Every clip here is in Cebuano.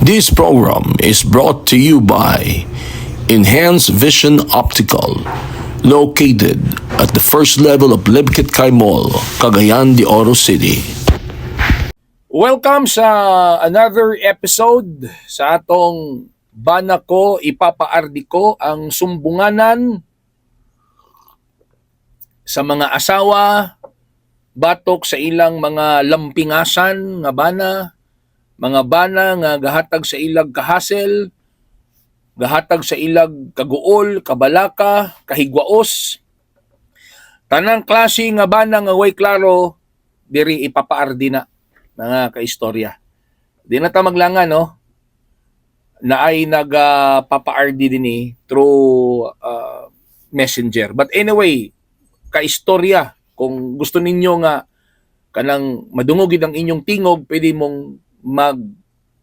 This program is brought to you by Enhanced Vision Optical, located at the first level of Limketkai Mall, Cagayan de Oro City. Welcome sa another episode sa atong Bana Ko, Ipapa-RD Ko, ang sumbunganan sa mga asawa batok sa ilang mga lampingasan nga bana, mga bana nga gahatag sa ilag kahassle, gahatag sa ilag kaguol, kabalaka, kahigwaos. Tanang klase nga bana nga way klaro, diri ipapa-RD na, mga kaistorya. Di na ta maglangan, no? Na ay nagpapa-RD din eh, through messenger. But anyway, kaistorya, kung gusto ninyo nga kanang madungog gid ang inyong tingog, pwede mong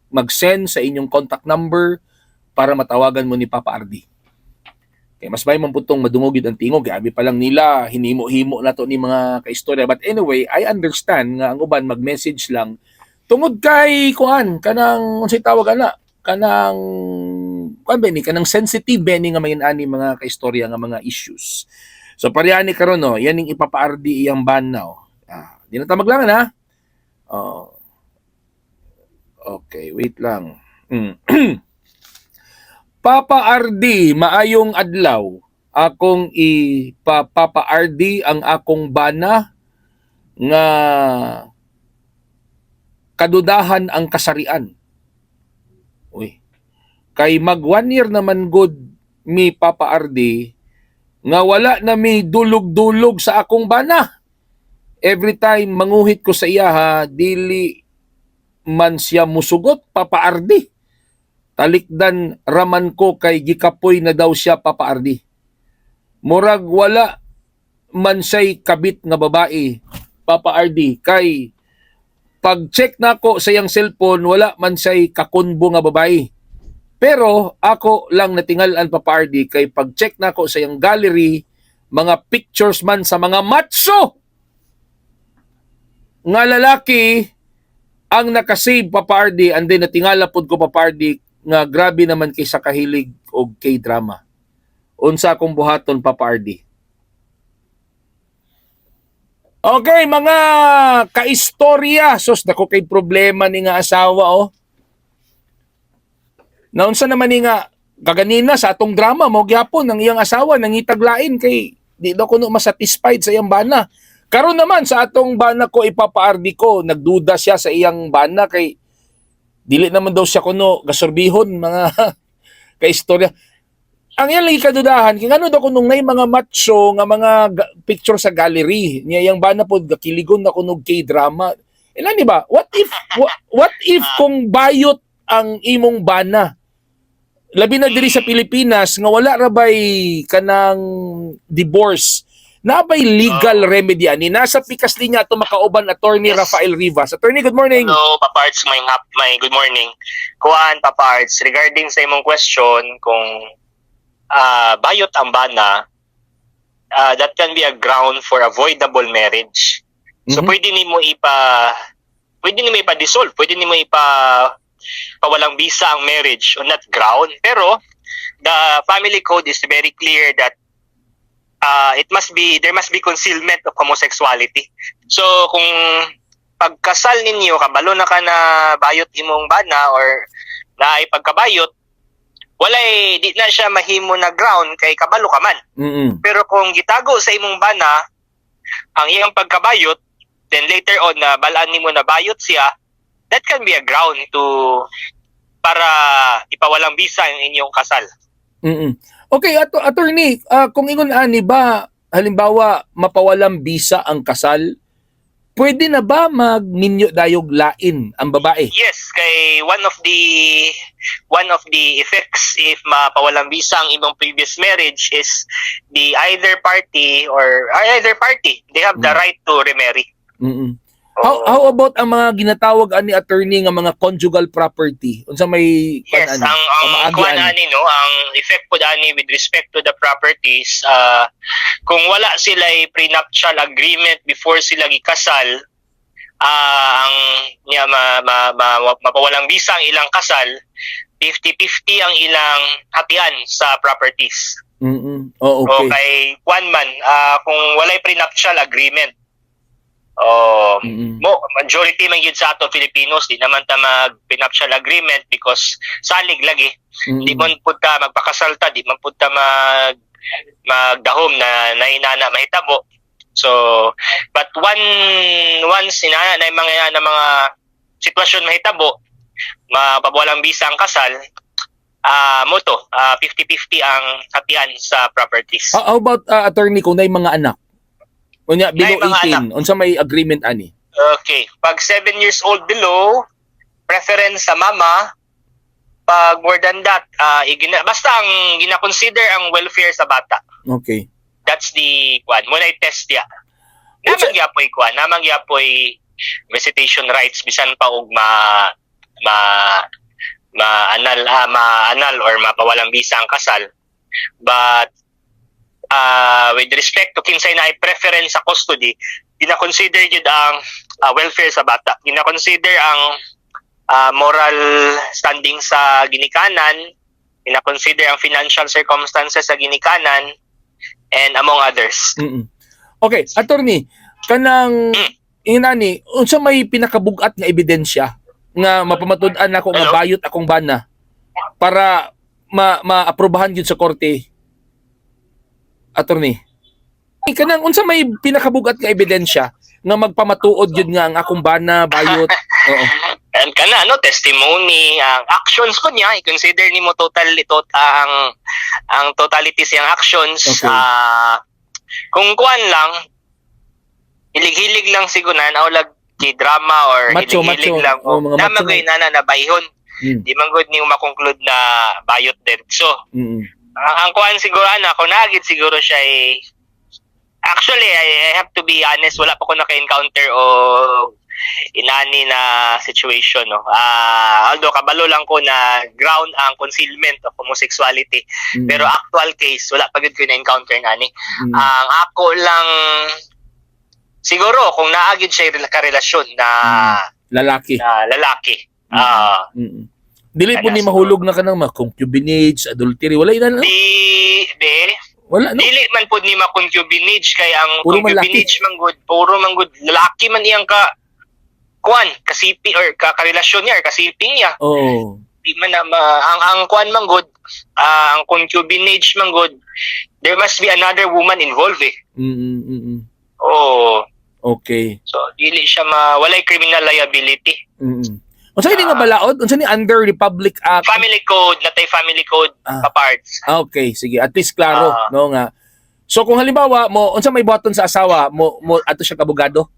mag-send sa inyong contact number para matawagan mo ni Papa RD. Kay mas may man putong madungog gid ang tingog, abi pa lang nila hinimo-himo na to ni mga kaistorya. But anyway, I understand nga ang uban mag-message lang tungod kay kuan, kanang unsay tawag ana, kanang kuan ba ni, kanang sensitive ba ni nga main ani, mga kaistorya, nga mga issues. So pareha ni karon, no, yan ning ipapa-RD iyang bana, oh. Ah, di na ta maglangan ha. Oh. Okay, wait lang. Papa RD, maayong adlaw. Akong ipapapa RD ang akong bana nga kadudahan ang kasarian. Uy. Kay mag 1 year naman good mi, Papa RD, nga wala na mi dulog-dulog sa akong bana. Every time manguhit ko sa iya ha, dili man siya musugot, Papa RD. Talikdan raman ko kay gikapoy na daw siya, Papa RD. Murag wala man siya'y kabit nga babae, Papa RD, kay pag-check nako sa iyang cellphone, wala man siya'y kakunbo nga babae. Pero ako lang natingal-an, Papa RD, kay pag-check nako sa iyang gallery, mga pictures man sa mga macho nga lalaki ang nakasave, Papa RD, and then natingala pod ko, Papa RD, nga grabe naman kay sa kahilig og K-drama. Unsa akong buhaton, Papa RD? Okay, mga kaistorya. Sus, dako kay problema ni nga asawa, oh. Naunsa naman ni nga kaganina sa atong drama mo gyapon ang iyang asawa nangitaglain kay di daw kuno masatisfied sa iyang bana. Karon naman sa atong Bana Ko, Ipapa-RD Ko, nagduda siya sa iyang bana kay dili naman daw siya kuno gasorbihon, mga kaistorya. Ang iyang lagi kadudahan kay ngano daw kunong nay mga macho nga mga picture sa gallery niya, iyang bana pod gakiligon na kunog K-drama. Ilan di ba? What if kung bayot ang imong bana? Labi na diri sa Pilipinas nga wala ra bay kanang divorce. Na bay legal remedy ani? Nasa pikas linya ato makauban Attorney Rafael Rivas. Attorney, good morning. Hello, Papa Arts, may good morning. Kuan, Papa Arts, regarding sa imong question kung bayot ang bana, that can be a ground for avoidable marriage. So pwede nimo ipa-dissolve, pwede nimo ipa pawalang bisa ang marriage on that ground. Pero the family code is very clear that it must be there must be concealment of homosexuality. So kung pagkasal ninyo kabalo na ka na bayot imong bana or naay pagkabayot, walay di na siya mahimo na ground kay kabalo ka man. Pero kung gitago sa imong bana ang iyang pagkabayot, then later on na balaan nimo na bayot siya, that can be a ground to para ipawalang bisa ang inyong kasal. Okay, attorney, kung ingon ani ba, halimbawa mapawalang bisa ang kasal, pwede na ba magminyo dayog lain ang babae? Yes, kay one of the effects if mapawalang bisa ang imong previous marriage is the either party or either party, they have the right to remarry. How about ang mga ginatawag ani, attorney, nga mga conjugal property? Unsa may kuan Yes, ani? ang Pamaagi kuan ani? Ani no, ang effect pod ani with respect to the properties, kung wala sila prenuptial agreement before sila gikasal, Ang niya ma, ma, ma, mapawalang bisa ang ilang kasal, 50-50 ang ilang hatian sa properties. Oh, O kay kwan man, kung walay prenuptial agreement. O mo majority man gyud sa ato Filipinos, di naman ta mag prenuptial agreement because salig lagi. Di man pud ta magpakasal ta, di man pud ta magdahom na nainana mahitabo. So, but once inana na yung mga sitwasyon mahitabo, mapawalang bisa ang kasal, mo to, 50-50 ang hatian sa properties. How about, attorney, kung naay mga anak? Unya below Naay mga 18, unsa may agreement ani? Okay. Pag 7 years old below, preference sa mama. Pag more than that, basta ang gina-consider ang welfare sa bata. That's the kwan. Muna i-test ya. Naa man gyapoy kwan, naa man gyapoy visitation rights bisan pa og ma ma ma-annul ma-annul or mapawalang bisa ang kasal. But with respect to kinsay na preference sa custody, gina-consider gyud ang welfare sa bata. Gina-consider ang moral standing sa ginikanan, gina-consider ang financial circumstances sa ginikanan, and among others. Okay, attorney, kanang inani, unsa may pinakabugat nga ebidensya nga mapamatud-an nako nga Hello? Bayot akong bana para ma maaprubahan gyud sa korte? Attorney. Kanang unsa may pinakabugat nga ebidensya nga magpamatuod gyud nga ang akong bana bayot? Oo. And kana no testimony, ang actions ko niya, i-consider nimo total tot ang totality siyang actions. Kung kuan lang, hilig-hilig lang siguro na lag drama or Macho, hilig-hilig macho. lang. Oh, mga na macho. Magoy na na nabayhon. Di man gud nimo ma-conclude na bayot diretso. Ang kuan siguro ana, kung naa gyud siguro siya eh, actually I have to be honest, wala pa ko naka-encounter o inani na situation, no. Although kabalo lang ko na ground ang concealment of homosexuality, pero actual case wala pa gyud ko na-encounter nani. Ang ako lang siguro kung naa gyud siya karelasyon na Lalaki. Na lalaki. Ah, Dili po ni Kaya mahulog na kanang mga concubinage, adultery, wala ina, no? Di be. Wala, no? Dili man pud ni ma-concubinage kay ang Puro man laki. concubinage man gud, puro man gud lalaki man iyang ka kuan, kasipi or ka karelasyon niya or kasipi niya. Di man na ang kuan man gud, ang concubinage man gud, there must be another woman involved eh. Oh, so dili siya ma walay criminal liability. Unsa ini nga balaod? Unsa ni under Republic Act? Family code, natay family code pa parts. Ah, okay, sige. At least klaro, no nga. So kung halimbawa mo unsa may buhaton sa asawa mo mo ato siya abogado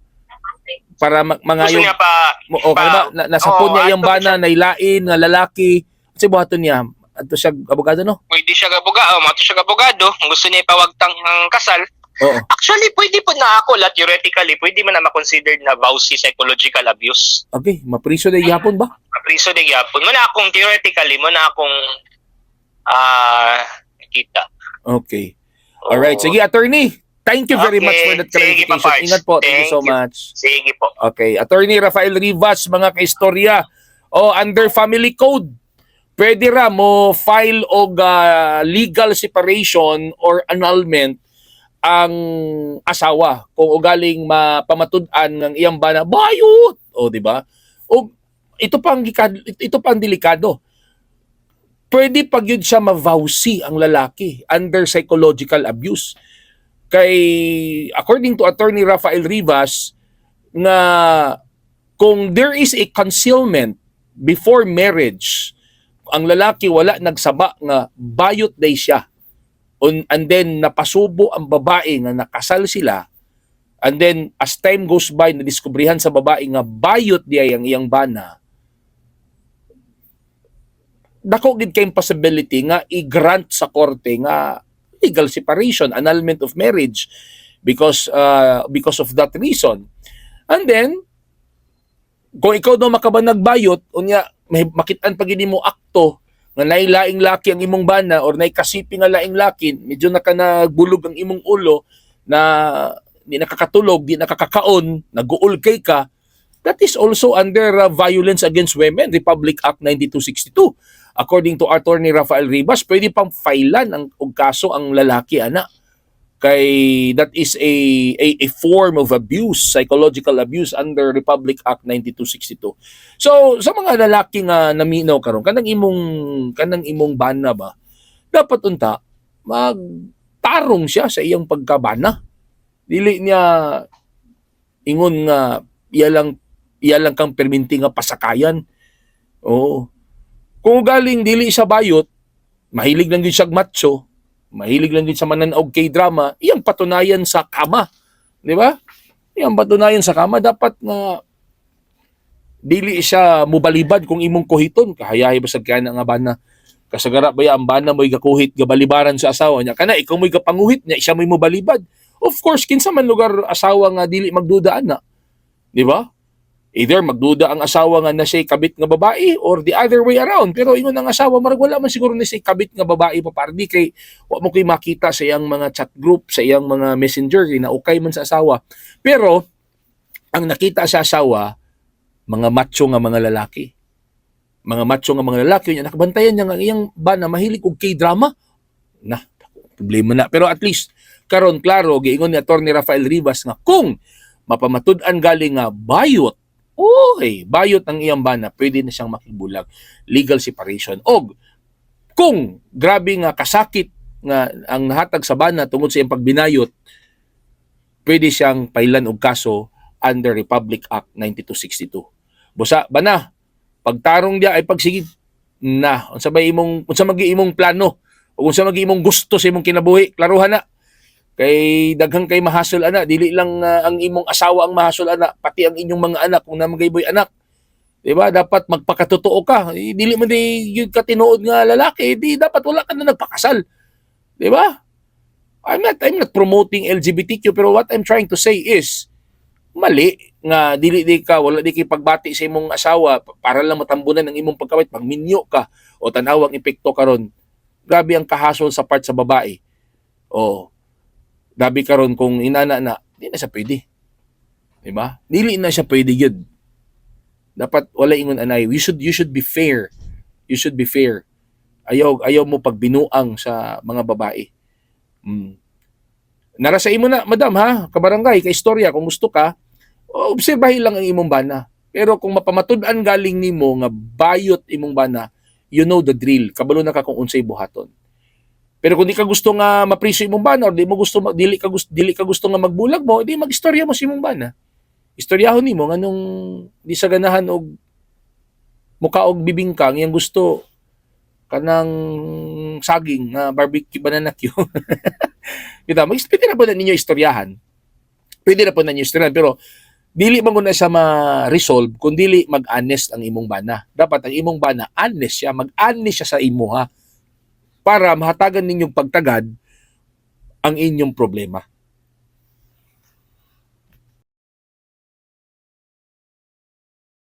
para Gusto mangayo niya pa mo o halimbawa na, nasapon Oo, niya iyang ato bana nailain nga lalaki, unsa buhaton niya? Ato siya abogado, no? Pwede siya abogado, mato siya abogado, kung gusto niya ipawagtang ang kasal. Actually, pwede po na ako, la, theoretically, pwede man na ma-considered na VAWC psychological abuse. Okay, mapriso na gihapon ba? Mapriso na gyapon. Mo na akong theoretically, mo na akong nakita. Okay. All right, sige, attorney. Thank you very much for that Sige, clarification. Papards. Ingat po. Thank you so Thank you. much. Sige po. Okay, Attorney Rafael Rivas, mga kaistorya. O under family code, pwede ra mo file og legal separation or annulment ang asawa kung ugaling mapamatud-an ng iyang bana bayot. O di ba? O ito pa ang delikado. Pwede pag yun siya ma-VAWC ang lalaki under psychological abuse. Kay according to Attorney Rafael Rivas nga kung there is a concealment before marriage, ang lalaki wala nagsaba nga bayot day siya. And then napasubo ang babae nga nakasal sila, and then as time goes by nadiskubrihan sa babae nga bayot di ay ang iyang bana, dako gid kay possibility nga i-grant sa korte nga legal separation, annulment of marriage because of that reason. And then kung ikaw daw makabanag bayot, unya may makitaan pa gid mo akto nga naay laing laki ang imong bana or naay kasipi nga laing laki, medyo naka nagbulog ang imong ulo na di nakakatulog, di nakakakaon, naguul kay ka, That is also under violence against women, Republic Act 9262. According to Attorney Rafael Rivas, pwede pang filean ang og kaso ang lalaki ana kay that is a form of abuse, psychological abuse under Republic Act 9262. So sa mga lalaki nga naminaw karon, kanang imong bana ba, dapat unta magtarong siya sa iyang pagkabana. Dili niya ingon nga iya lang kang perminti nga pasakayan. Oo. Kung galing dili siya bayot, mahilig lang din siya macho, mahilig lang din sa mananaog K-drama, iyang patunayan sa kama. Di ba? Iyang patunayan sa kama, dapat nga dili siya mubalibad kung imong kuhiton. Kahayahay ba sa kaya nga bana? Kasagara ba ya ang bana mo'y gakuhit, gabalibaran sa asawa niya? Kana ikaw mo'y gapanguhit niya, siya mo'y mubalibad. Of course, kinsa man lugar asawa nga dili magduda ana. Di ba? Either magduda ang asawa nga na siya'y kabit nga babae or the other way around. Pero ingon ang asawa, marag wala man siguro na siya'y kabit nga babae pa pardi kay wa mo kay makita sa iyang mga chat group, sa iyang mga messenger, kay naukay man sa asawa. Pero ang nakita sa asawa, mga macho nga mga lalaki. Mga macho nga mga lalaki, niya nakabantayan niya nga ang iyang bana mahilig og K-drama. Na, problema na. Pero at least karon klaro giingon ni Attorney Rafael Rivas nga kung mapamatud-an galing nga bayot, oy, bayot ang iyang bana, pwede na siyang makibulag. Legal separation. Og kung grabe nga kasakit nga ang nahatag sa bana tungod sa iyang pagbinayot, pwede siyang pailan og kaso under Republic Act 9262. Busa bana, pagtarong dia ay pagsige na unsa magi imong plano o unsa magi imong gusto sa imong kinabuhi, klaruhan na. Kay daghan kay mahasol ana, dili lang ang imong asawa ang mahasol ana, pati ang inyong mga anak kung naa moy anak. Di ba? Dapat magpakatotoo ka. Eh, dili man di gyud ka tinuod nga lalaki, di dapat wala ka na nagpakasal. Di ba? I'm not promoting LGBTQ, pero what I'm trying to say is mali nga dili di ka wala di kay pagbati sa imong asawa para lang matambunan ang imong pagkabait, pangminyo ka o tan-awang epekto karon. Grabe ang kahasol sa part sa babae. O grabe karon kung inana na, di na siya pwede. Di ba? Dili na siya pwede gyud. Dapat wala ingon anay. You should be fair. You should be fair. Ayaw ayaw mo pagbinuang sa mga babae. Nara sa imo na, madam ha, kabarangay, kay istorya kung gusto ka, obserbahin lang ang imong bana. Pero kung mapamatud-an galing nimo nga bayot imong bana, you know the drill. Kabalo na ka kung unsay buhaton. Pero kung di ka gusto nga mapriso imong bana or di mo gusto dili ka gusto nga magbulag mo, di magistorya mo sa imong bana. Istoryahon nimo nganong di sa ganahan og muka og bibingka, ang iyang gusto kanang saging nga barbecue banana cue. Kita, mag pwede na po na ninyo istoryahan. Pwede na po na ninyo istoryahan, pero dili man na siya ma-resolve kung dili mag-honest ang imong bana. Dapat ang imong bana honest siya, mag-honest siya sa imo ha para mahatagan ninyong pagtagad ang inyong problema.